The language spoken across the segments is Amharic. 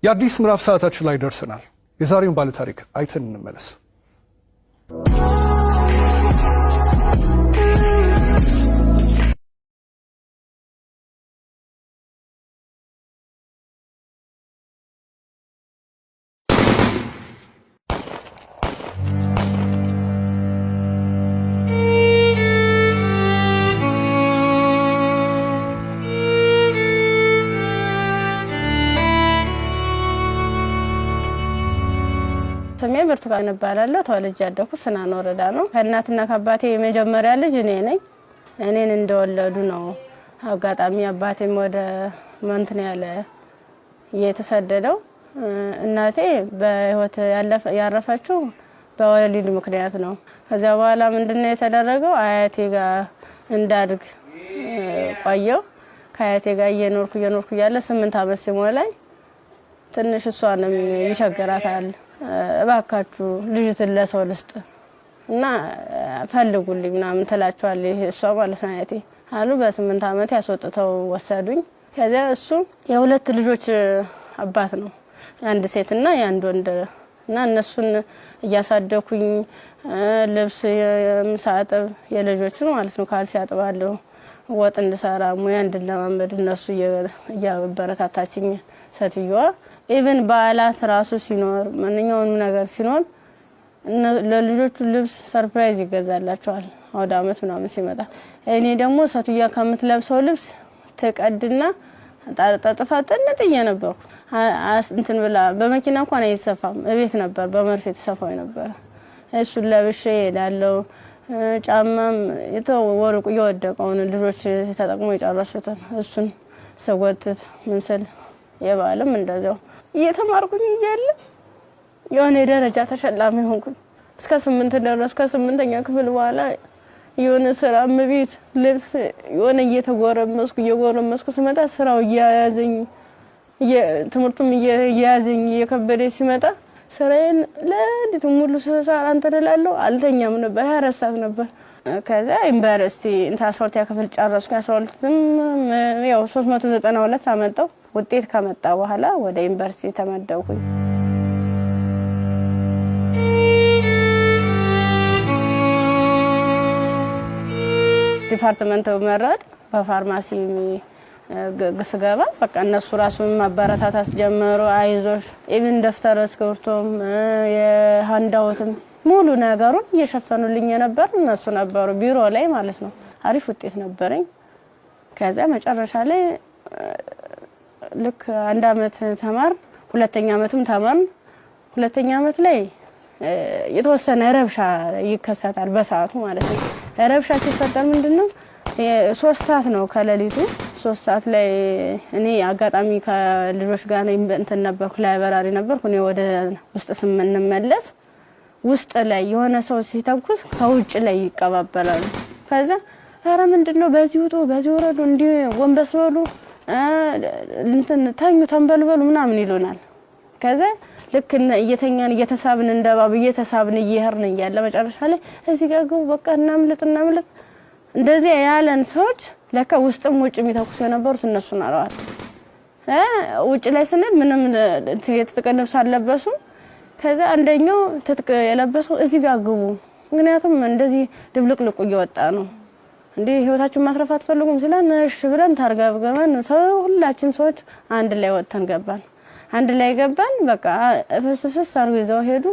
የአዲስ ምዕራፍ ሰዓታችን ላይ ደርሰናል። የዛሬውን ባለታሪክ አይተን እንመለስ። ስሜ ብርቱካን እባላለሁ። ተወልጄ ያደኩት ስናን ወረዳ ነው። ከእናትና ከአባቴ የመጀመሪያ ልጅ እኔ ነኝ። እኔን እንደወለዱ ነው። አጋጣሚ አባቴም ወደ እንትን ያለ የተሰደደው፣ እናቴ በህይወት ያረፈችው በወሊድ ምክንያት ነው። ከዚያ በኋላ ምንድነው የተደረገው? አያቴ ጋር እንዳድግ ቆየው። ከአያቴ ጋር እየኖርኩ እየኖርኩ እያለ 8 ዓመት ሲሞላኝ ትንሽ እሷንም ይቸግራታል። እባካችሁ ልጅትን ለሰው ልስጥ እና ፈልጉልኝ ምናምን ትላቸዋለች እሷ ማለት ነው አያቴ አሉ። በ8 ዓመት ያስወጥተው ወሰዱኝ። ከዚያ እሱ የሁለት ልጆች አባት ነው፣ የአንድ ሴትና የአንድ ወንድ፣ እና እነሱን እያሳደኩኝ ልብስ የምሳጥብ የልጆችን ማለት ነው፣ ካልሲ አጥባለሁ፣ ወጥ እንድሰራ ሙያ እንድለማመድ እነሱ እያበረታታችኝ ሴትዮዋ። Even በዓላት ራሱ ሲኖር፣ ማንኛውንም ነገር ሲኖር ለልጆቹ ልብስ surprise ይገዛላቸዋል አውደ ዓመት ምናምን ሲመጣ። እኔ ደግሞ ሴትዮዋ ከምትለብሰው ልብስ ትቀድና ጠጥፋ ጥንጥዬ ነበርኩ። እንትን ብላ በመኪና እንኳን አይሰፋም፣ እቤት ነበር በመርፌ የተሰፋው ነበር። እሱን ለብሼ እሄዳለሁ። ጫማም የተወርቁ እየወደቀውን ልጆች ተጠቅሞ የጨረሱትን እሱን ስጎትት ምን ስል፣ የበዓልም እንደዚያው እየተማርኩኝ እያለ የሆነ የደረጃ ተሸላሚ ሆንኩኝ። እስከ 8 ደረስኩ። ከስምንተኛ ክፍል በኋላ የሆነ ስራ እመቤት ልብስ የሆነ እየተጎረመስኩ እየጎረመስኩ ስመጣ ስራው እያያዘኝ፣ ትምህርቱም እየያዘኝ እየከበደ ሲመጣ ስራዬን ለሊቱ ሙሉ ስሰራ እንትን እላለሁ። አልተኛም ነበር፣ 24 ሰዓት ነበር። ከዛ ዩኒቨርሲቲ እንትን 12ኛ ክፍል ጨረስኩ። 12ም ያው 392 አመጣሁ። ውጤት ከመጣ በኋላ ወደ ዩኒቨርሲቲ ተመደብኩኝ። Department መረጥ በፋርማሲ ስገባ በቃ እነሱ ራሱ ማበረታታት ጀመሩ። አይዞሽ፣ even ደብተር እስክሪብቶም የ handout ም ሙሉ ነገሩን እየሸፈኑልኝ የነበር እነሱ ነበሩ፣ ቢሮ ላይ ማለት ነው። አሪፍ ውጤት ነበረኝ። ከዛ መጨረሻ ላይ ልክ አንድ አመት ተማር፣ ሁለተኛ አመትም ተማርን። ሁለተኛ አመት ላይ የተወሰነ ረብሻ ይከሰታል በሰዓቱ ማለት ነው። ረብሻ ሲፈጠር ምንድነው፣ 3 ሰዓት ነው፣ ከሌሊቱ 3 ሰዓት ላይ እኔ አጋጣሚ ከልጆች ጋር እንትን ነበርኩ፣ library ነበርኩ። እኔ ወደ ውስጥ ስንመለስ ውስጥ ላይ የሆነ ሰው ሲተኩስ ከውጭ ላይ ይቀባበላሉ። ከዛ ኧረ ምንድነው፣ በዚህ ውጡ፣ በዚህ ወረዱ፣ እንዲህ ጎንበስ በሉ፣ እንትን ተኙ፣ ተንበልበሉ ምናምን ይሉናል። ከዛ ልክ እየተኛን እየተሳብን እንደባብ እየተሳብን እየሄድን እያለ መጨረሻ ላይ እዚህ ጋር ግቡ፣ በቃ እናምልጥ እናምልጥ እንደዚህ ያለን ሰዎች ለካ ውስጥም ውጭ የሚተኩሱ የነበሩት እነሱ ናረዋል። ውጭ ላይ ስንል ምንም የትጥቅ ልብስ አልለበሱም። ከዛ አንደኛው ትጥቅ የለበሰው እዚህ ጋር ግቡ፣ ምክንያቱም እንደዚህ ድብልቅልቁ እየወጣ ነው እንዴ፣ ህይወታችሁን ማትረፍ አትፈልጉም ሲለን እሺ ብለን ታርገብገበን ሰው ሁላችን ሰዎች አንድ ላይ ወጥተን ገባን። አንድ ላይ ገባን። በቃ ፍስ ፍስ አድርገው ይዘው ሄዱ።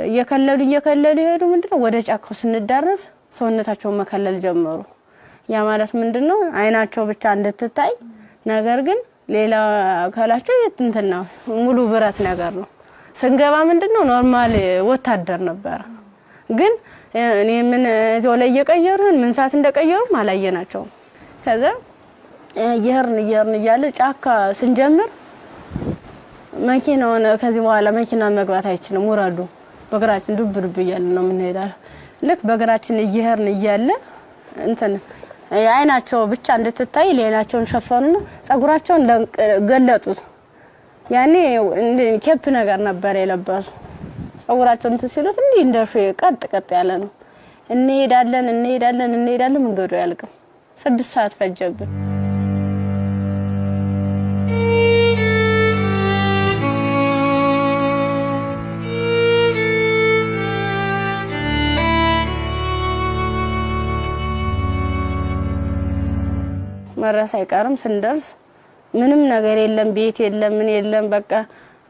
እየከለሉ እየከለሉ ሄዱ። ምንድነው፣ ወደ ጫካው ስንዳረስ ሰውነታቸውን መከለል ጀመሩ። ያ ማለት ምንድነው፣ አይናቸው ብቻ እንድትታይ፣ ነገር ግን ሌላ አካላቸው እንትን ነው፣ ሙሉ ብረት ነገር ነው። ስንገባ ምንድነው normal ወታደር ነበረ። ግን እኔ ምን እዚያው ላይ እየቀየሩን ምን ሰዓት እንደቀየሩም አላየናቸውም። ከዛ እየሄድን እየሄድን እያለ ጫካ ስንጀምር መኪናውን ከዚህ በኋላ መኪና መግባት አይችልም፣ ውረዱ፣ በእግራችን ዱብ ዱብ እያልን ነው የምንሄዳው። ልክ በእግራችን እየሄድን እያለ እንትን አይናቸው ብቻ እንድትታይ ሌላቸውን ሸፈኑና ጸጉራቸውን ገለጡት። ያኔ cap ነገር ነበር የለበሱ። ጸጉራቸውን እንትን ሲሉት እንዲህ እንደ ቀጥ ቀጥ ያለ ነው። እንሄዳለን እንሄዳለን እንሄዳለን፣ መንገዱ አያልቅም። 6 ሰዓት ፈጀብን። መድረስ አይቀርም። ስንደርስ ምንም ነገር የለም፣ ቤት የለም፣ ምን የለም። በቃ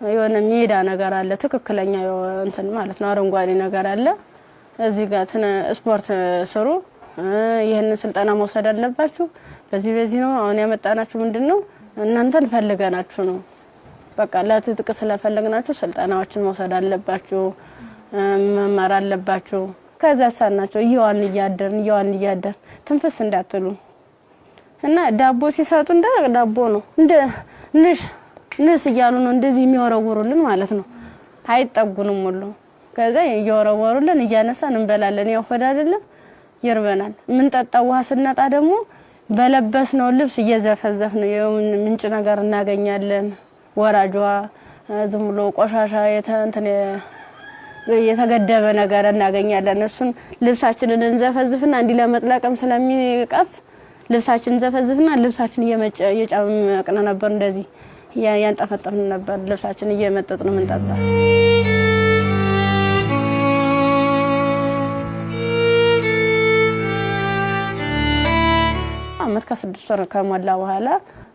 የሆነ ሜዳ ነገር አለ፣ ትክክለኛ እንትን ማለት ነው፣ አረንጓዴ ነገር አለ። እዚህ ጋር ስፖርት ስሩ፣ ይህንን ስልጠና መውሰድ አለባችሁ። በዚህ በዚህ ነው አሁን ያመጣናችሁ። ምንድነው እናንተን ፈልገናችሁ ነው። በቃ ለትጥቅ ስለፈለግናችሁ ስልጠናዎችን መውሰድ አለባችሁ፣ መማር አለባችሁ። ከዛ ሳናቸው እየዋልን እያደርን እየዋልን እያደርን ትንፍስ እንዳትሉ እና ዳቦ ሲሰጡ እንደ ዳቦ ነው እንደ ንሽ ንስ እያሉ ነው እንደዚህ የሚወረውሩልን ማለት ነው። አይጠጉንም ሁሉ። ከዛ እየወረወሩልን እያነሳን እንበላለን። ያው ሆድ አይደለም ይርበናል። የምንጠጣው ውሃ ስናጣ ደግሞ በለበስነው ልብስ እየዘፈዘፍ ነው ምንጭ ነገር እናገኛለን። ወራጇ ዝም ብሎ ቆሻሻ እንትን የተገደበ ነገር እናገኛለን። እሱን ልብሳችንን እንዘፈዝፍና እንዲህ ለመጥለቅም ስለሚቀፍ ልብሳችንን እንዘፈዝፍና ልብሳችን እየጨመቅን ነበር፣ እንደዚህ ያንጠፈጠፍን ነበር። ልብሳችን እየመጠጥን ምንጠጣ። አመት ከ6 ወር ከሞላ በኋላ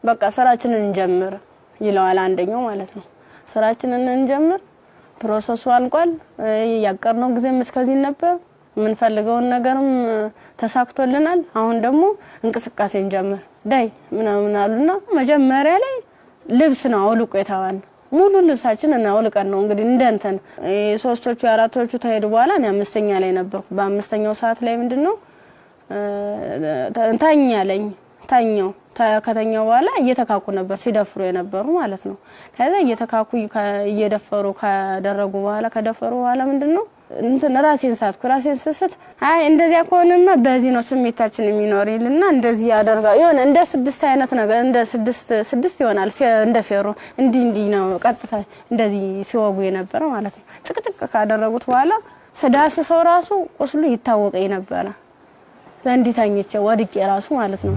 በቃ ስራችንን እንጀምር ይለዋል አንደኛው ማለት ነው። ስራችንን እንጀምር፣ process ኡ አልቋል። ያቀርነው ጊዜም እስከዚህ ነበር። የምንፈልገውን ነገርም ተሳክቶልናል። አሁን ደግሞ እንቅስቃሴ እንጀምር ዳይ ምናምን አሉና መጀመሪያ ላይ ልብስ ነው አውልቆ የተባልነው። ሙሉ ልብሳችንን አውልቀን ነው እንግዲህ እንደ እንትን ሶስቶቹ አራቶቹ ተሄዱ በኋላ እኔ 5ኛ ላይ ነበርኩ። በ5ኛው ሰዓት ላይ ምንድነው ተኛለኝ ተኛው። ከተኛው በኋላ እየተካኩ ነበር ሲደፍሩ የነበሩ ማለት ነው። ከዛ እየተካኩ እየደፈሩ ካደረጉ በኋላ ከደፈሩ በኋላ ምንድነው እንትን ራሴን ሳትኩ። ራሴን ስስት አይ እንደዚያ ከሆነማ በዚህ ነው ስሜታችን የሚኖር ይልና እንደዚህ ያደርጋል። የሆነ እንደ 6 አይነት ነገር እንደ 6 ይሆናል እንደ ፌሮ እንዲህ እንዲህ ነው ቀጥታ እንደዚህ ሲወጉ የነበረ ማለት ነው። ጥቅጥቅ ካደረጉት በኋላ ስዳስሰው ራሱ ቁስሉ ይታወቀኝ ነበረ። እንዲህ ተኝቼ ወድቄ ራሱ ማለት ነው።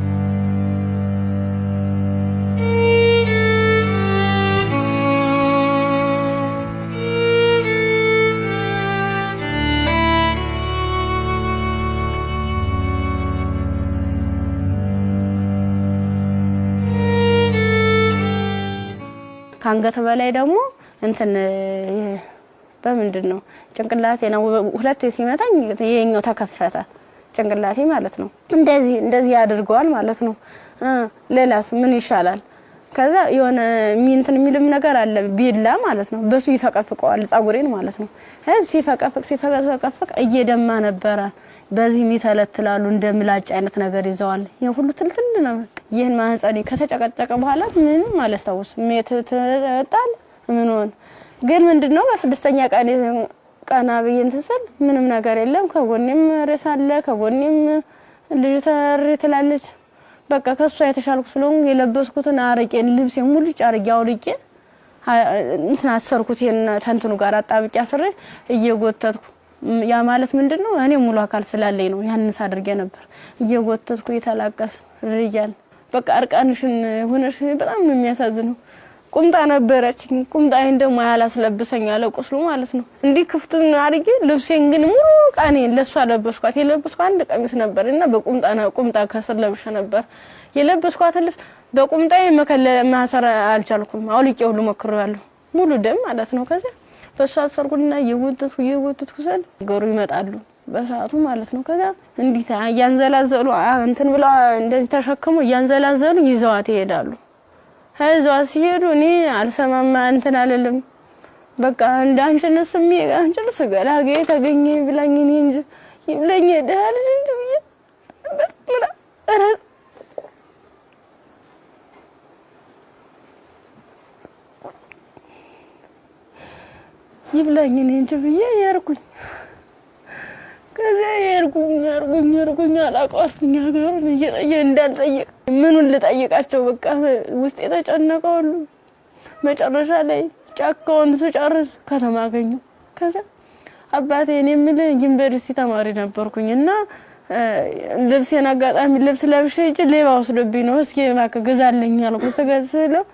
ከአንገት በላይ ደግሞ እንትን በምንድን ነው ጭንቅላቴ ነው ሁለቴ ሲመታኝ ይሄኛው ተከፈተ ጭንቅላቴ ማለት ነው። እንደዚህ እንደዚህ ያደርገዋል ማለት ነው። ሌላስ ምን ይሻላል? ከዛ የሆነ እንትን የሚልም ነገር አለ ቢላ ማለት ነው። በሱ ይፈቀፍቀዋል ጸጉሬን ማለት ነው። ሲፈቀፍቅ ሲፈቀፍቅ እየደማ ነበረ። በዚህ የሚተለትላሉ እንደ ምላጭ አይነት ነገር ይዘዋል። ይሄ ሁሉ ትልትል ነው። ይሄን ማህፀኔ ከተጨቀጨቀ በኋላ ምንም አላስታውስም። ጣል ምን ሆነ ግን ምንድነው በስድስተኛ ቀን ቀና ብዬ እንትን ስል ምንም ነገር የለም። ከጎኔም ሬሳ አለ፣ ከጎኔም ልጅ ተሪ ትላለች። በቃ ከሷ የተሻልኩ ስለሆንኩ የለበስኩትን አረቄን ልብሴን ሙልጭ አድርጌ አውልቄ እንትን አሰርኩት። ይሄን ተንትኑ ጋር አጣብቄ አስሬ እየጎተትኩ ያ ማለት ምንድነው እኔ ሙሉ አካል ስላለኝ ነው ያንን ሳደርግ ነበር። እየጎተትኩ እየተላቀስ ርያል በቃ እርቃንሽን ሆነሽ በጣም ነው የሚያሳዝነው። ቁምጣ ነበረችኝ። ቁምጣዬን ደግሞ ያላስለብሰኝ አለ ቁስሉ ማለት ነው። እንዲህ ክፍቱን አድርጌ ልብሴን ግን ሙሉ ቃኔን ለሷ ለበስኳት። የለበስኳት አንድ ቀሚስ ነበርና በቁምጣና ቁምጣ ከስር ለብሼ ነበር የለበስኳት ልብስ። በቁምጣዬ ማሰር አልቻልኩም። አውልቄ ሁሉ ሞክሬያለሁ። ሙሉ ደም ማለት ነው። ከዛ በሷ አሰርኩና እየጎተትኩ እየጎተትኩ ስል ገሩ ይመጣሉ በሰዓቱ ማለት ነው። ከዛ እንዲህ እያንዘላዘሉ እንትን ብለው እንደዚህ ተሸክመው እያንዘላዘሉ ይዘዋት ይሄዳሉ። ይዘዋት ሲሄዱ እኔ አልሰማማ እንትን አልልም። በቃ እንዳንቺንስ አንቺንስ ገላጌ ተገኘ ብላኝ እኔ እንጂ ይብለኝ ደህል እንጂ ብዬ በጣም ይብላኝ እኔ እንጂ ብዬ የርኩኝ። ከዛ የርኩኝ የርኩኝ የርኩኝ አላውቀዋልኩኝ ሀገሩን እየጠየ እንዳልጠይቅ ምኑን ልጠይቃቸው በቃ ውስጥ የተጨነቀው ሁሉ መጨረሻ ላይ ጫካውን ስጨርስ ከተማ አገኘሁ። ከዛ አባቴ እኔ የምልህ ዩኒቨርሲቲ ተማሪ ነበርኩኝ እና ልብሴን አጋጣሚ ልብስ ለብሼ ሂጅ ሌባ ወስዶብኝ ነው እስኪ እባክህ ግዛልኝ አልኩት። ስገዛለው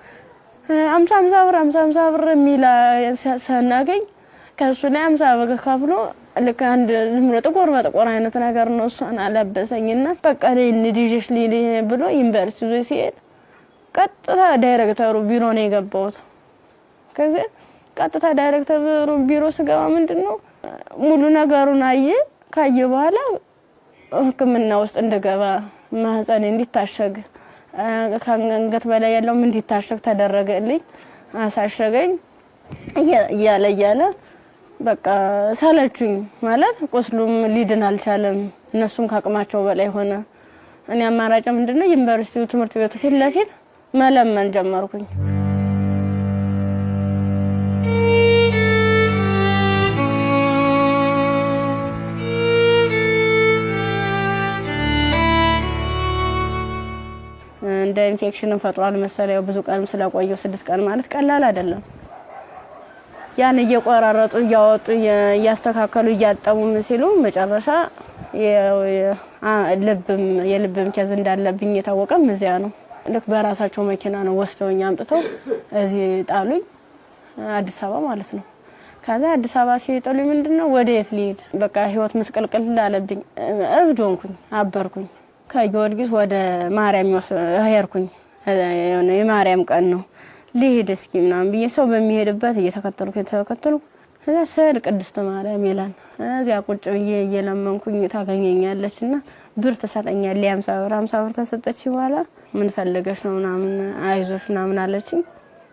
50 50 ብር 50 50 ብር የሚል ሳናገኝ ከእሱ ላይ 50 ብር ከፍሎ ልክ አንድ ዝም ብሎ ጥቁር በጥቁር አይነት ነገር ነው። እሷን አለበሰኝና በቃ ልጅሽ ልሂድ ብሎ ዩኒቨርሲቲ ይዞ ሲሄድ ቀጥታ ዳይሬክተሩ ቢሮ ነው የገባሁት። ከዚያ ቀጥታ ዳይሬክተሩ ቢሮ ስገባ ምንድነው ሙሉ ነገሩን አየ። ካየ በኋላ ሕክምና ውስጥ እንድገባ ማህፀኔ እንዲታሸግ ከአንገት በላይ ያለውም እንዲታሸግ ተደረገልኝ። አሳሸገኝ። እያለ እያለ በቃ ሰለቹኝ። ማለት ቁስሉም ሊድን አልቻለም። እነሱም ከአቅማቸው በላይ ሆነ። እኔ አማራጭ ምንድነው ዩኒቨርሲቲው ትምህርት ቤቱ ፊት ለፊት መለመን ጀመርኩኝ። እንደ ኢንፌክሽን ፈጥሯል መሰለኝ። ብዙ ቀንም ስለቆየው 6 ቀን ማለት ቀላል አይደለም። ያን እየቆራረጡ እያወጡ እያስተካከሉ እያጠቡ ምን ሲሉ መጨረሻ የልብም case እንዳለብኝ የታወቀም እዚያ ነው። ልክ በራሳቸው መኪና ነው ወስደውኝ አምጥተው እዚህ ጣሉኝ፣ አዲስ አበባ ማለት ነው። ከዛ አዲስ አበባ ሲጥሉኝ ምንድነው ወደ የት ልሂድ? በቃ ህይወት ምስቅልቅል አለብኝ። እብድ ሆንኩኝ፣ አበርኩኝ። ከጊዮርጊስ ወደ ማርያም ሄድኩኝ። የሆነ የማርያም ቀን ነው ልሂድ እስኪ ምናምን ብዬ ሰው በሚሄድበት እየተከተልኩ እዛ ስሄድ ቅድስት ማርያም ይላል። እዚያ ቁጭ ብዬ እየለመንኩኝ ታገኘኛለች እና ብር ትሰጠኛለች። 50 ብር 50 ብር ተሰጠች። በኋላ ምን ፈልገሽ ነው ምናምን አይዞሽ ምናምን አለችኝ።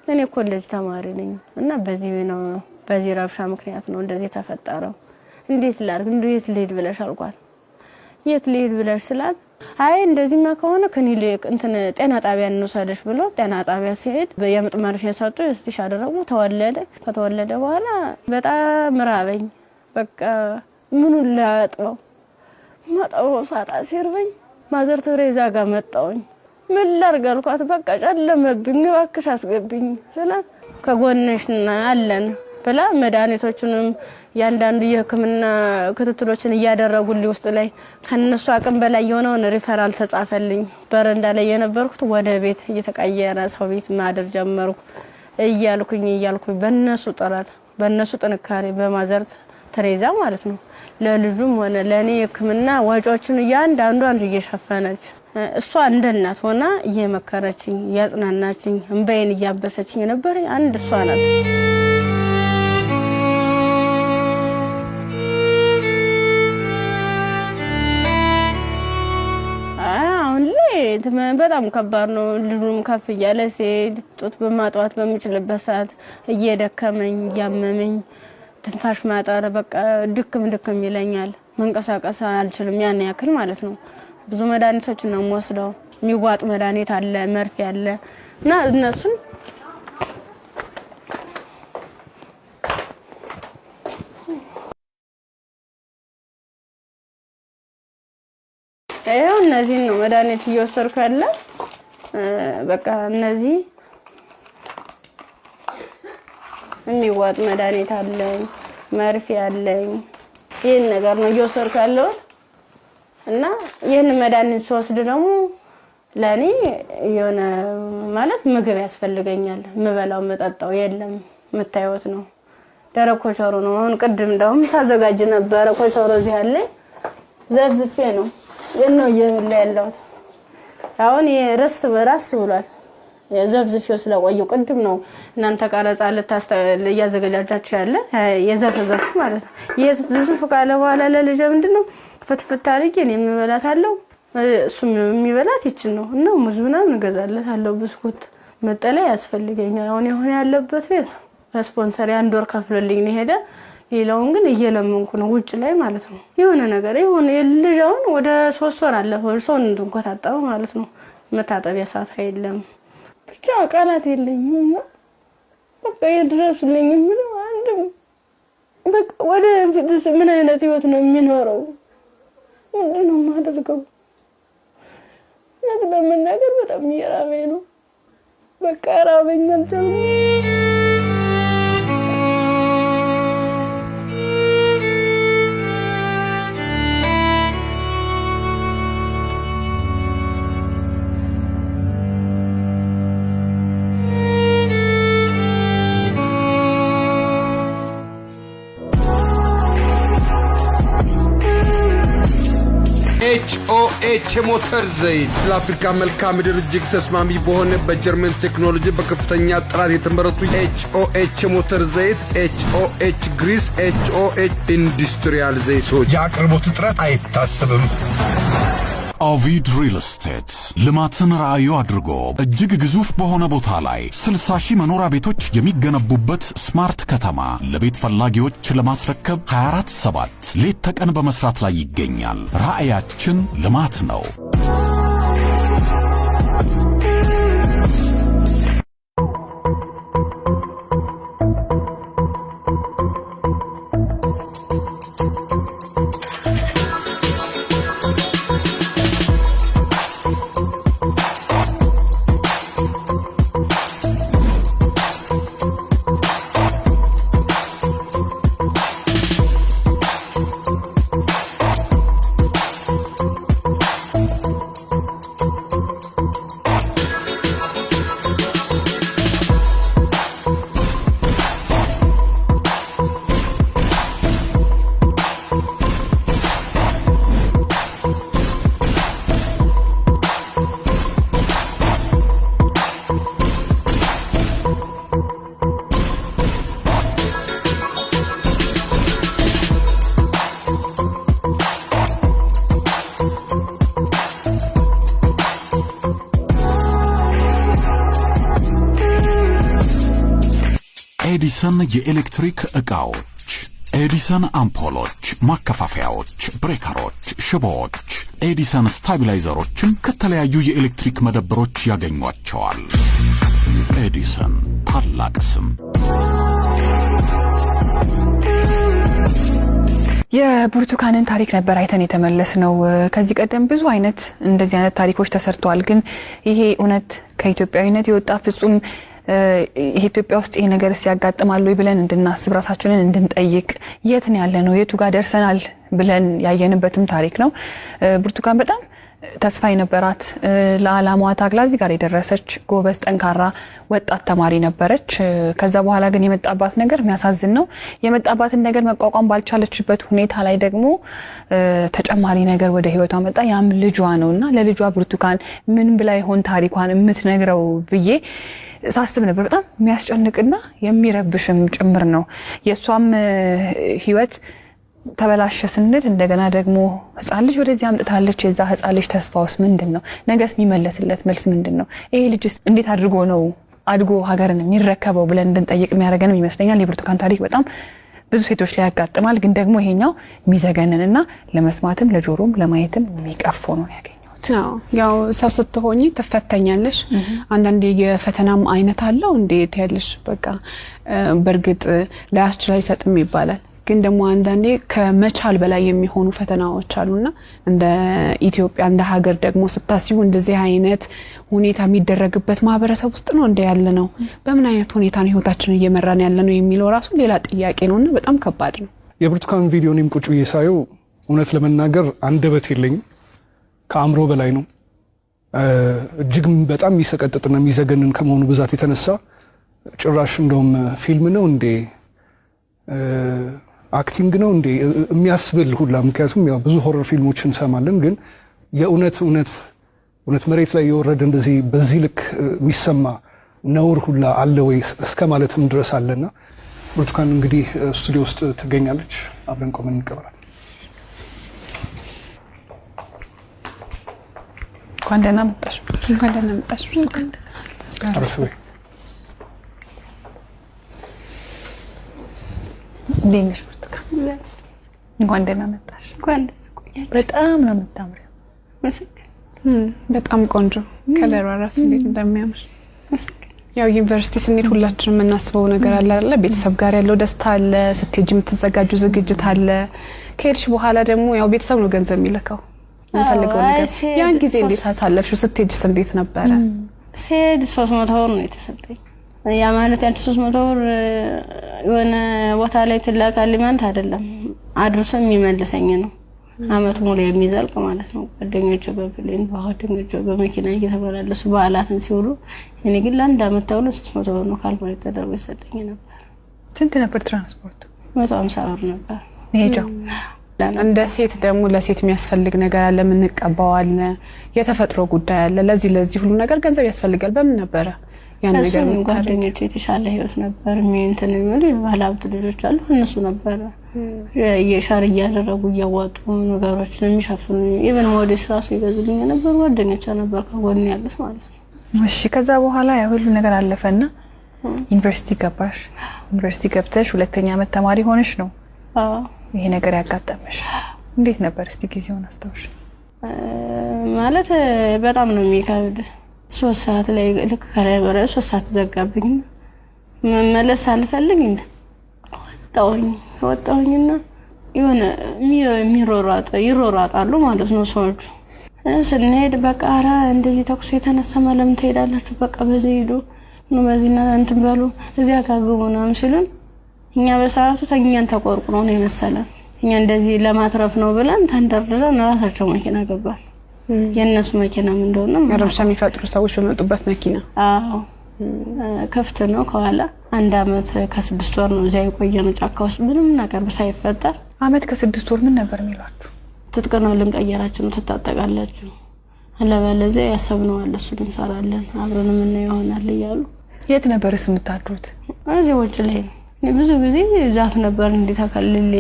እኔ እኮ እንደዚህ ተማሪ ነኝ እና በዚህ ነው በዚህ ረብሻ ምክንያት ነው እንደዚህ የተፈጠረው። እንዴት ላድርግ እንዴት ልሂድ ብለሽ አልኳት። የት ልሂድ ብለሽ ስላት አይ እንደዚህማ ከሆነ ክሊኒክ እንትን ጤና ጣቢያ እንውሰድሽ ብሎ ጤና ጣቢያ ሲሄድ የምጥ መርፌ ሰጡ። stitch አደረጉ። ተወለደ። ከተወለደ በኋላ በጣም ራበኝ። በቃ ምኑን ላጥበው ማጠበው ሳጣ ሲርበኝ ማዘር ቴሬዛ ጋር መጣሁኝ። ምን ላድርግ አልኳት። በቃ ጨለመብኝ፣ እባክሽ አስገብኝ ስላት ከጎንሽ አለን ብላ መድኃኒቶቹንም ያንዳንዱ የሕክምና ክትትሎችን እያደረጉልኝ ውስጥ ላይ ከነሱ አቅም በላይ የሆነውን ሪፈራል ተጻፈልኝ። በረንዳ ላይ የነበርኩት ወደ ቤት እየተቀየረ ሰው ቤት ማደር ጀመርኩ። እያልኩኝ በነሱ ጥረት በነሱ ጥንካሬ በማዘር ቴሬዛ ማለት ነው ለልጁም ሆነ ለኔ የሕክምና ወጪዎችን እያንዳንዷን እየሸፈነች እሷ እንደ እናት ሆና እየመከረችኝ እያጽናናችኝ እንባዬን እያበሰችኝ የነበረ አንድ እሷ ናት። አሁን ላይ በጣም ከባድ ነው። ልጁም ከፍ እያለ ሲሄድ ጡት በማጥዋት በምችልበት ሰዓት እየደከመኝ እያመመኝ ትንፋሽ ማጠር በቃ ድክም ድክም ይለኛል። መንቀሳቀስ አልችልም ያን ያክል ማለት ነው። ብዙ መድኃኒቶችን ነው የምወስደው። የሚዋጥ መድኃኒት አለ፣ መርፌ አለ እና እነሱን ይኸው እነዚህን ነው መድኃኒት እየወሰድኩ ያለ። በቃ እነዚህ የሚዋጥ መድኃኒት አለኝ፣ መርፌ አለኝ። ይህን ነገር ነው እየወሰድኩ ያለሁት እና ይህን መድኃኒት ስወስድ ደግሞ ለእኔ የሆነ ማለት ምግብ ያስፈልገኛል። የምበላው የምጠጣው የለም። የምታዩት ነው፣ ደረቅ ኮቸሮ ነው። አሁን ቅድም እንደውም ሳዘጋጅ ነበረ ኮቸሮ እዚህ አለኝ፣ ዘፍዝፌ ነው ይሄን ነው እየበላ ያለሁት። አሁን ርስ በራስ ብሏል። ዘፍዝፌው ስለቆየው ቅድም ነው እናንተ ቀረጻ እያዘገጃጃችሁ ያለ የዘፈዘፉ ማለት ነው። ይሄ ዝፍዝፍ ካለ በኋላ ለልጄ ምንድነው ፍትፍት አድርጌ እኔ የምበላታለሁ፣ እሱም የሚበላት ይችን ነው እና ሙዝ ምናምን እገዛለታለሁ። ብስኩት፣ መጠለያ ያስፈልገኛል። አሁን የሆነ ያለበት ቤት በስፖንሰር የአንድ ወር ከፍሎልኝ ነው የሄደ። ሌላውን ግን እየለመንኩ ነው ውጭ ላይ ማለት ነው። የሆነ ነገር የሆነ የልጅ አሁን ወደ 3 ወር አለፈው ሰው እንድንኮታጠበ ማለት ነው። መታጠቢያ ሳፋ የለም። ብቻ ቃላት የለኝም እና በቃ የድረሱልኝ የምለው አንድም በቃ ወደ ፊትስ ምን አይነት ህይወት ነው የሚኖረው? ምንድን ነው የማደርገው? እውነት ለመናገር በጣም እየራበኝ ነው። በቃ ራበኝ አልቻልኩም። ኤች የሞተር ዘይት ለአፍሪካ መልክዓ ምድር እጅግ ተስማሚ በሆነ በጀርመን ቴክኖሎጂ በከፍተኛ ጥራት የተመረቱ ኤችኦኤች የሞተር ዘይት፣ ኤችኦኤች grease፣ ኤችኦኤች industrial ዘይቶች። የአቅርቦት እጥረት አይታሰብም። ኦቪድ ሪል ስቴት ልማትን ራዕዩ አድርጎ እጅግ ግዙፍ በሆነ ቦታ ላይ 60 ሺህ መኖሪያ ቤቶች የሚገነቡበት smart ከተማ ለቤት ፈላጊዎች ለማስረከብ 24/7 ሌት ተቀን በመስራት ላይ ይገኛል። ራዕያችን ልማት ነው። ኤዲሰን የኤሌክትሪክ ዕቃዎች፣ ኤዲሰን አምፖሎች፣ ማከፋፈያዎች፣ breaker ኦች፣ ሽቦዎች፣ ኤዲሰን stabilizer ኦችን ከተለያዩ የኤሌክትሪክ መደብሮች ያገኟቸዋል። ኤዲሰን ታላቅ ስም። የብርቱካንን ታሪክ ነበር አይተን የተመለስነው። ከዚህ ቀደም ብዙ አይነት እንደዚህ አይነት ታሪኮች ተሰርተዋል። ግን ይሄ እውነት ከኢትዮጵያዊነት የወጣ ፍጹም ኢትዮጵያ ውስጥ ይሄ ነገር ሲያጋጥማል ወይ ብለን እንድናስብ፣ ራሳችንን እንድንጠይቅ፣ የት ነው ያለነው፣ የቱ ጋር ደርሰናል ብለን ያየንበትም ታሪክ ነው። ብርቱካን በጣም ተስፋ የነበራት፣ ለዓላማዋ ታግላ እዚህ ጋር የደረሰች ጎበዝ፣ ጠንካራ ወጣት ተማሪ ነበረች። ከዛ በኋላ ግን የመጣባት ነገር የሚያሳዝን ነው። የመጣባትን ነገር መቋቋም ባልቻለችበት ሁኔታ ላይ ደግሞ ተጨማሪ ነገር ወደ ህይወቷ መጣ። ያም ልጇ ነውና ለልጇ ብርቱካን ምን ብላ ይሆን ታሪኳን የምትነግረው ብዬ ሳስብ ነበር። በጣም የሚያስጨንቅና የሚረብሽም ጭምር ነው። የእሷም ህይወት ተበላሸ ስንል እንደገና ደግሞ ህፃን ልጅ ወደዚህ አምጥታለች። የዛ ህፃን ልጅ ተስፋውስ ምንድን ነው? ነገስ የሚመለስለት መልስ ምንድን ነው? ይሄ ልጅስ እንዴት አድርጎ ነው አድጎ ሀገርን የሚረከበው ብለን እንድንጠይቅ የሚያደርገንም ይመስለኛል። የብርቱካን ታሪክ በጣም ብዙ ሴቶች ላይ ያጋጥማል። ግን ደግሞ ይሄኛው የሚዘገንንና ለመስማትም ለጆሮም ለማየትም የሚቀፈው ነው ያገኘሁት። ያው ሰው ስትሆኚ ትፈተኛለሽ። አንዳንዴ የፈተናም አይነት አለው እንዴት ያለሽ በቃ በእርግጥ ላያስችል አይሰጥም ይባላል። ግን ደግሞ አንዳንዴ ከመቻል በላይ የሚሆኑ ፈተናዎች አሉና እንደ ኢትዮጵያ እንደ ሀገር ደግሞ ስታስቡ እንደዚህ አይነት ሁኔታ የሚደረግበት ማህበረሰብ ውስጥ ነው እንደ ያለ ነው። በምን አይነት ሁኔታ ነው ህይወታችንን እየመራን ያለ ነው የሚለው ራሱ ሌላ ጥያቄ ነውና በጣም ከባድ ነው። የብርቱካን ቪዲዮ እኔም ቁጭ ብዬ ሳየው እውነት ለመናገር አንደበት የለኝም። ከአእምሮ በላይ ነው። እጅግ በጣም የሚሰቀጥጥና የሚዘገንን ከመሆኑ ብዛት የተነሳ ጭራሽ እንደውም ፊልም ነው እንዴ፣ acting ነው እንዴ የሚያስብል ሁላ። ምክንያቱም ያው ብዙ horror ፊልሞች እንሰማለን፣ ግን የእውነት እውነት እውነት መሬት ላይ የወረደ እንደዚህ በዚህ ልክ የሚሰማ ነውር ሁላ አለ ወይ እስከ ማለትም ድረስ አለና ብርቱካን እንግዲህ ስቱዲዮ ውስጥ ትገኛለች። አብረን ቆመን እንቀበላለን። እንኳን ደህና መጣሽ። እንኳን ደህና መጣሽ ብርቱካን። አረፍ በይ። እንዴት ነሽ ብርቱካን? እንኳን ደህና መጣሽ። በጣም ነው የምታምሪው። በጣም ቆንጆ color ዋ ራሱ እንዴት እንደሚያምር። ያው ዩኒቨርሲቲ ስንሄድ ሁላችንም የምናስበው ነገር አለ አይደለ? ቤተሰብ ጋር ያለው ደስታ አለ፣ ስትሄጂ የምትዘጋጁ ዝግጅት አለ። ከሄድሽ በኋላ ደግሞ ያው ቤተሰብ ነው ገንዘብ የሚልከው የምንፈልገው ነገር። ያን ጊዜ እንዴት አሳለፍሽው? ስትሄጂስ እንዴት ነበረ? ስሄድ 300 ብር ነው የተሰጠኝ። ያ ማለት ያንቺ 300 ብር የሆነ ቦታ ላይ ትላካለች ማለት አይደለም፣ አድርሶ የሚመልሰኝ ነው። አመት ሙሉ የሚዘልቅ ማለት ነው። ጓደኞቼ በ plane፣ ጓደኞቼ በመኪና እየተመላለሱ በዓላትን ሲውሉ፣ እኔ ግን ለአንድ አመት ተብሎ 300 ብር ነው calculate ተደርጎ ይሰጠኝ ነበር። ስንት ነበር ትራንስፖርቱ? 150 ብር ነበር መሄጃው። እንደ ሴት ደግሞ ለሴት የሚያስፈልግ ነገር አለ፣ የምንቀባው አለ፣ የተፈጥሮ ጉዳይ አለ። ለዚህ ለዚህ ሁሉ ነገር ገንዘብ ያስፈልጋል። በምን ነበረ ያን ነገር እሱም የምታደርጊው? ጓደኞቼ የተሻለ ህይወት ነበር እንትን የሚሉ የባለ ሀብት ልጆች አሉ። እነሱ ነበረ የ share እያደረጉ እያዋጡ ነገሮችን የሚሸፍኑ፣ even ሞዴስ ራሱ ይገዙልኝ የነበሩ ጓደኞቼ ነበር ከጎን ያሉት ማለት ነው። እሺ፣ ከዛ በኋላ ያ ሁሉ ነገር አለፈና ዩኒቨርሲቲ ገባሽ። ዩኒቨርሲቲ ገብተሽ ሁለተኛ ዓመት ተማሪ ሆነሽ ነው አዎ። ይሄ ነገር ያጋጠመሽ። እንዴት ነበር እስቲ ጊዜውን አስታውሽ? ማለት በጣም ነው የሚከብድ። 3 ሰዓት ላይ ልክ ከላይ በረ 3 ሰዓት ዘጋብኝ። መመለስ አልፈልግ ወጣሁኝ። ወጣሁኝና የሆነ የሚሮሯጥ ይሮሯጣሉ ማለት ነው ሰዎቹ። ስንሄድ በቃ ኧረ እንደዚህ ተኩስ የተነሳ ለምን ትሄዳላችሁ? በቃ በዚህ ሂዱ፣ ኑ በዚህ እንትን በሉ፣ እዚያ ጋር ግቡ ምናምን ሲሉን እኛ በሰዓቱ ተኛን ተቆርቁሮ ነው የመሰለን። እኛ እንደዚህ ለማትረፍ ነው ብለን ተንደርድረን ራሳቸው መኪና ገባን። የእነሱ መኪናም እንደሆነ ረብሻ የሚፈጥሩ ሰዎች በመጡበት መኪና? አዎ፣ ክፍት ነው ከኋላ። አንድ አመት ከ6 ወር ነው እዚያ የቆየነው ጫካ ውስጥ ምንም ነገር ሳይፈጠር። አመት ከ6 ወር ምን ነበር የሚሏችሁ? ትጥቅ ነው ልንቀየራችሁ ነው፣ ትታጠቃላችሁ፣ አለበለዚያ ያሰብነው አለ እሱን እንሰራለን አብረን የምናየው ይሆናል እያሉ። የት ነበርስ የምታድሩት? እዚህ ውጭ ላይ ነው። እኔ ብዙ ጊዜ ዛፍ ነበር እንዲህ ተከልሌ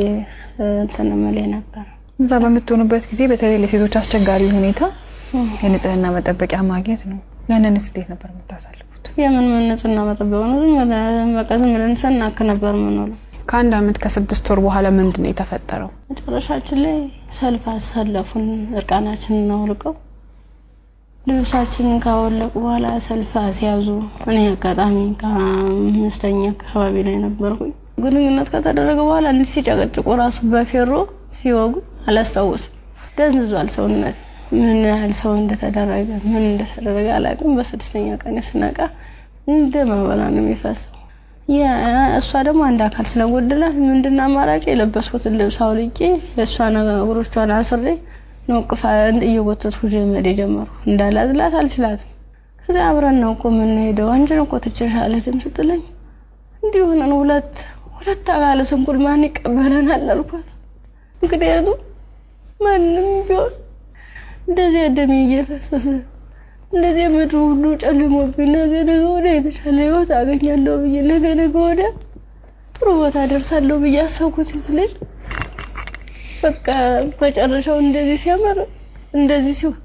እንትን እምልህ ነበር። እዛ በምትሆኑበት ጊዜ በተለይ ለሴቶች አስቸጋሪ ሁኔታ የንጽህና መጠበቂያ ማግኘት ነው። ያንንስ እንዴት ነበር የምታሳልፉት? የምን ምን ንጽህና መጠበቅ ነው? ዝም ብለን በቃ ዝም ብለን ስናክ ነበር የምንውለው። ከአንድ አመት ከ6 ወር በኋላ ምንድን ነው የተፈጠረው? መጨረሻችን ላይ ሰልፍ አሰለፉን። እርቃናችንን አውልቀው ልብሳችንን ካወለቁ በኋላ ሰልፍ አስያዙ። እኔ አጋጣሚ ከአምስተኛ አካባቢ ላይ ነበርኩኝ። ግንኙነት ከተደረገ በኋላ እንዲህ ሲጨቀጭቁ ራሱ በፌሮ ሲወጉ አላስታውስም። ደንዝዟል ሰውነት። ምን ያህል ሰው እንደተደረገ ምን እንደተደረገ አላውቅም። በስድስተኛ ቀን ስነቃ እንደ መበላ ነው የሚፈሰው። እሷ ደግሞ አንድ አካል ስለጎደላት ምንድን አማራጭ የለበስኩትን ልብስ አውልቄ እሷን እግሮቿን አስሬ ነው ቅፋ እየጎተትኩ መሄድ የጀመርኩ። እንዳላዝላት አልችላትም። ከዚያ አብረን ነው እኮ የምንሄደው፣ አንቺን እኮ ትቼሽ አልሄድም ስትለኝ እንዲህ ሆነን ሁለት ሁለት አካለ ስንኩል ማን ይቀበለናል አልኳት። ምክንያቱም ማንም ቢሆን እንደዚያ ደሜ እየፈሰሰ እንደዚህ ምድሩ ሁሉ ጨልሞብኝ ነገ ነገ ወዲያ የተሻለ ህይወት አገኛለሁ ብዬ፣ ነገ ነገ ወዲያ ጥሩ ቦታ ደርሳለሁ ብዬ አሰብኩት ልጅ በቃ መጨረሻው እንደዚህ ሲያምር እንደዚህ ሲሆን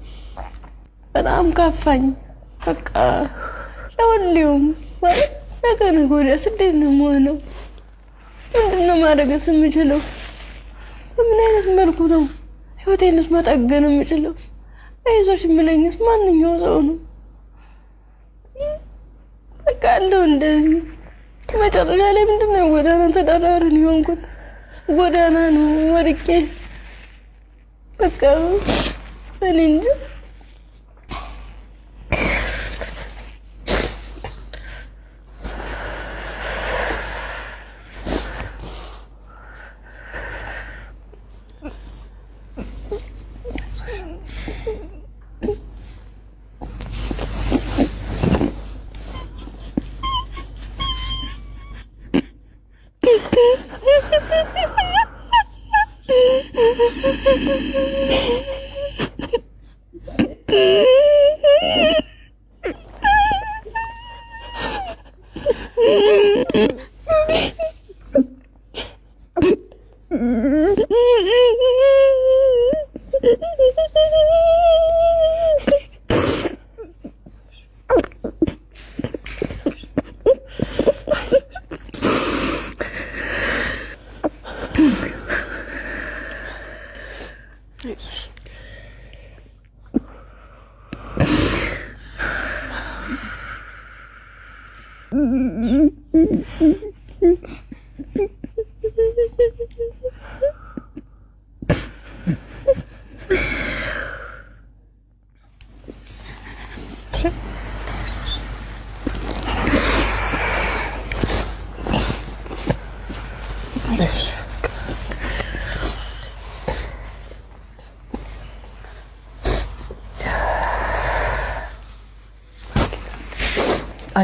በጣም ካፋኝ። በቃ ለሁሉም ማለት ነገ ነገ ወዲያስ እንዴት ነው የምሆነው? ምንድን ነው ማድረግስ የምችለው? በምን አይነት መልኩ ነው ህይወቴንስ መጠገን የምችለው? አይዞሽ የሚለኝስ ማንኛው ሰው ነው? በቃ አለው እንደዚህ መጨረሻ ላይ ምንድን ነው ጎዳና ተዳዳሪ ነው የሆንኩት። ጎዳና ነው ወድቄ በቃ እኔ እንጃ።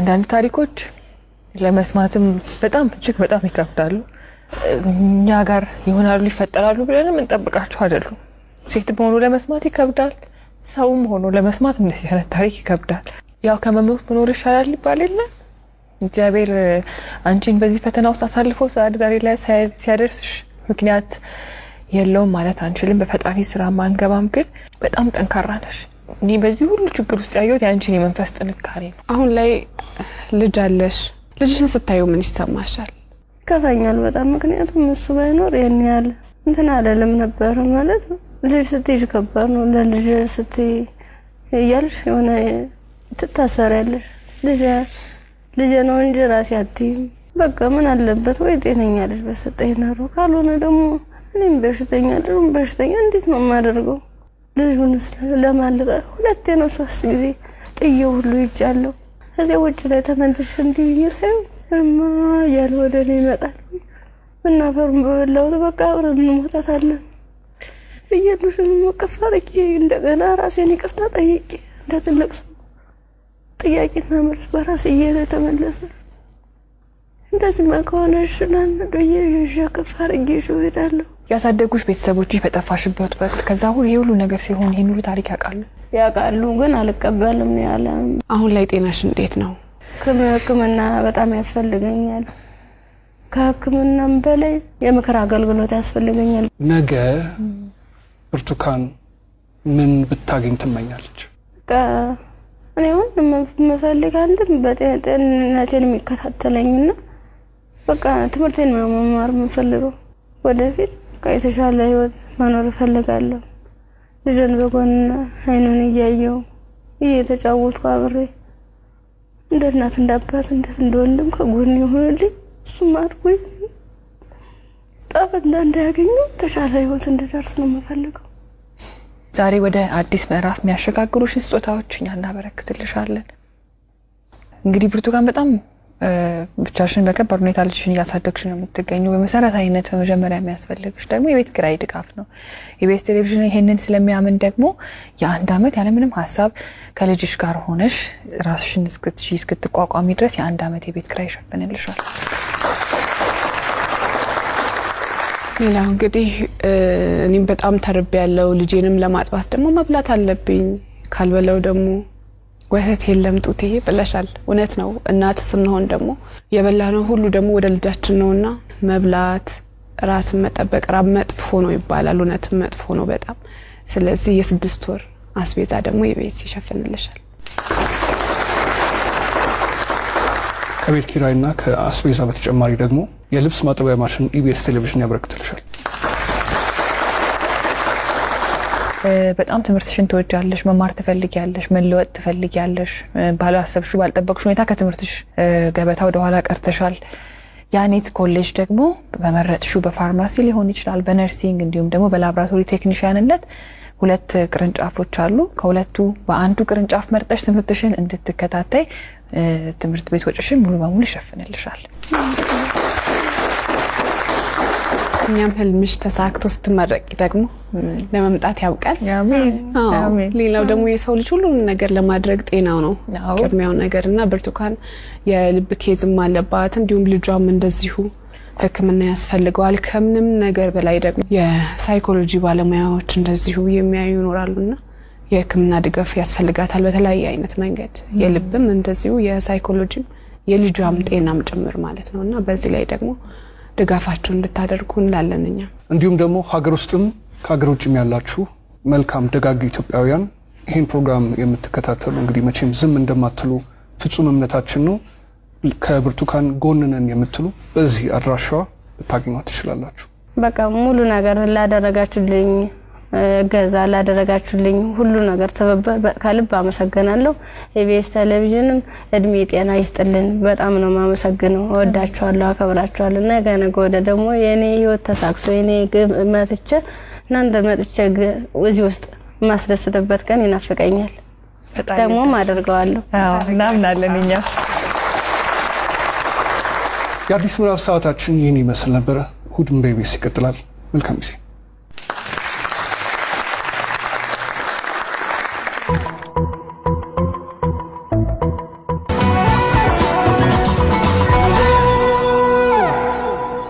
አንዳንድ ታሪኮች ለመስማትም በጣም እጅግ በጣም ይከብዳሉ። እኛ ጋር ይሆናሉ ይፈጠራሉ ብለንም እንጠብቃቸው አይደሉም። ሴትም ሆኖ ለመስማት ይከብዳል፣ ሰውም ሆኖ ለመስማት እንደዚህ አይነት ታሪክ ይከብዳል። ያው ከመሞት መኖር ይሻላል ይባል የለ። እግዚአብሔር አንቺን በዚህ ፈተና ውስጥ አሳልፎ ዛሬ ላይ ሲያደርስሽ ምክንያት የለውም ማለት አንችልም። በፈጣሪ ስራ ማንገባም፣ ግን በጣም ጠንካራ ነሽ። እኔ በዚህ ሁሉ ችግር ውስጥ ያየሁት የአንቺን የመንፈስ ጥንካሬ ነው። አሁን ላይ ልጅ አለሽ። ልጅሽን ስታዩ ምን ይሰማሻል? ይከፋኛል በጣም። ምክንያቱም እሱ ባይኖር ይሄን ያህል እንትን አይደለም ነበር ማለት ልጅ ስትይዥ ከባድ ነው። ለልጅ ስትይ እያልሽ የሆነ ትታሰሪያለሽ። ልጅ ልጅ ነው እንጂ ራሴ አትይም። በቃ ምን አለበት ወይ ጤነኛ ልጅ በሰጠኝ ኖሮ፣ ካልሆነ ደግሞ እኔም በሽተኛ ልጁም በሽተኛ እንዴት ነው የማደርገው? ልጁንስ ለማን ልጣ? ሁለቴ ነው 3 ጊዜ ጥዬው ሁሉ ይጃለሁ። ከዚያ ውጭ ላይ ተመልሼ እንዲህ ብዬ ሳየው እማ እያለ ወደ እኔ ይመጣል። ምናፈሩን በበላሁት በቃ አብረን እንሞታታለን ብዬ ልጁን እቅፍ አድርጌ እንደገና ራሴን ይቅርታ ጠይቄ እንደ ትልቅ ሰው ጥያቄና መልስ በራሴ እየተመለሰ እንደዚህማ ከሆነ እሺ ብዬ ይዤ እቅፍ አድርጌ ይዤው እሄዳለሁ። ያሳደጉሽ ቤተሰቦችሽ በጠፋሽበት ወቅት ከዛ ሁሉ ይሄ ሁሉ ነገር ሲሆን ይሄን ሁሉ ታሪክ ያውቃሉ? ያውቃሉ፣ ግን አልቀበልም ነው ያለ። አሁን ላይ ጤናሽ እንዴት ነው? ሕክምና በጣም ያስፈልገኛል። ከሕክምናም በላይ የምክር አገልግሎት ያስፈልገኛል። ነገ ብርቱካን ምን ብታገኝ ትመኛለች? በቃ እኔ አሁን የምፈልግ አንድም በጤንነቴን የሚከታተለኝና በቃ ትምህርቴን ነው መማር የምፈልገው። ወደፊት በቃ የተሻለ ህይወት መኖር እፈልጋለሁ። ልጄን በጎን አይኑን እያየው እየተጫወትኩ አብሬ እንደ እናት እንደ አባት እንደ ወንድም ከጎን ይሆንልኝ። እሱም አድጎ ጣፍ እንዳያገኘው የተሻለ ህይወት እንድደርስ ነው የምፈልገው። ዛሬ ወደ አዲስ ምዕራፍ የሚያሸጋግሩሽን ስጦታዎች እኛ እናበረክትልሻለን። እንግዲህ ብርቱካን በጣም ብቻሽን በከባድ ሁኔታ ልጅሽን እያሳደግሽ ነው የምትገኙ። በመሰረታዊነት በመጀመሪያ የሚያስፈልግሽ ደግሞ የቤት ኪራይ ድጋፍ ነው። ኢቢኤስ ቴሌቪዥን ይሄንን ስለሚያምን ደግሞ የአንድ ዓመት ያለምንም ሀሳብ ከልጅሽ ጋር ሆነሽ ራስሽን እስክትቋቋሚ ድረስ የአንድ ዓመት የቤት ኪራይ ይሸፍንልሻል። ሌላው እንግዲህ እኔም በጣም ተርቤ ያለው ልጄንም ለማጥባት ደግሞ መብላት አለብኝ። ካልበላው ደግሞ ወተት የለም ጡቴ ብለሻል። እውነት ነው። እናት ስንሆን ደግሞ የበላነው ሁሉ ደግሞ ወደ ልጃችን ነውና መብላት፣ ራስን መጠበቅ ራብ መጥፎ ነው ይባላል። እውነትም መጥፎ ነው በጣም። ስለዚህ የ6 ወር አስቤዛ ደግሞ የቤት ይሸፍንልሻል። ከቤት ኪራይና ከአስቤዛ በተጨማሪ ደግሞ የልብስ ማጠቢያ ማሽን ኢቢኤስ ቴሌቪዥን ያበረክትልሻል። በጣም ትምህርትሽን ትወጃለሽ፣ መማር ትፈልጊያለሽ፣ መለወጥ ትፈልጊያለሽ። ባላሰብሽው ባልጠበቅሽው ሁኔታ ከትምህርትሽ ገበታ ወደ ኋላ ቀርተሻል። ያኔት ኮሌጅ ደግሞ በመረጥሽው በፋርማሲ ሊሆን ይችላል፣ በ nursing እንዲሁም ደግሞ በላብራቶሪ ቴክኒሽያንነት 2 ቅርንጫፎች አሉ። ከሁለቱ በአንዱ ቅርንጫፍ መርጠሽ ትምህርትሽን እንድትከታተይ ትምህርት ቤት ወጪሽን ሙሉ በሙሉ ይሸፍንልሻል። እኛም ህልምሽ ተሳክቶ ስትመረቂ ደግሞ ለመምጣት ያብቃል። አሜን አሜን። ሌላው ደግሞ የሰው ልጅ ሁሉንም ነገር ለማድረግ ጤናው ነው ቅድሚያው ነገርና ብርቱካን የልብ case ም አለባት፣ እንዲሁም ልጇም እንደዚሁ ሕክምና ያስፈልገዋል። ከምንም ነገር በላይ ደግሞ የሳይኮሎጂ ባለሙያዎች እንደዚሁ የሚያዩ ይኖራሉና የሕክምና ድጋፍ ያስፈልጋታል በተለያየ አይነት መንገድ። የልብም እንደዚሁ የሳይኮሎጂም የልጇም ጤናም ጭምር ማለት ነውና በዚህ ላይ ደግሞ ድጋፋችሁን እንድታደርጉ እንላለን እኛ። እንዲሁም ደግሞ ሀገር ውስጥም ከሀገር ውጭም ያላችሁ መልካም ደጋግ ኢትዮጵያውያን ይሄን ፕሮግራም የምትከታተሉ እንግዲህ መቼም ዝም እንደማትሉ ፍጹም እምነታችን ነው። ከብርቱካን ጎን ነን የምትሉ በዚህ አድራሻዋ ልታገኟት ትችላላችሁ። በቃ ሙሉ ነገር ላደረጋችሁልኝ እገዛ ላደረጋችሁልኝ ሁሉ ነገር ትብብር ከልብ አመሰግናለሁ። ኢቢኤስ ቴሌቪዥንም እድሜ ጤና ይስጥልን። በጣም ነው የማመሰግነው። እወዳችኋለሁ፣ አከብራችኋለሁ። ነገ ነገ ወዲያ ደግሞ የኔ ህይወት ተሳክቶ የኔ ግብ መጥቼ እናንተ መጥቼ እዚህ ውስጥ የማስደስትበት ቀን ይናፍቀኛል። ደግሞም አደርገዋለሁ። አዎ እናምናለን እኛ። የአዲስ ምዕራፍ ሰዓታችን ይህን ይመስል ነበረ። እሁድን በኢቢኤስ ይቀጥላል። መልካም ጊዜ።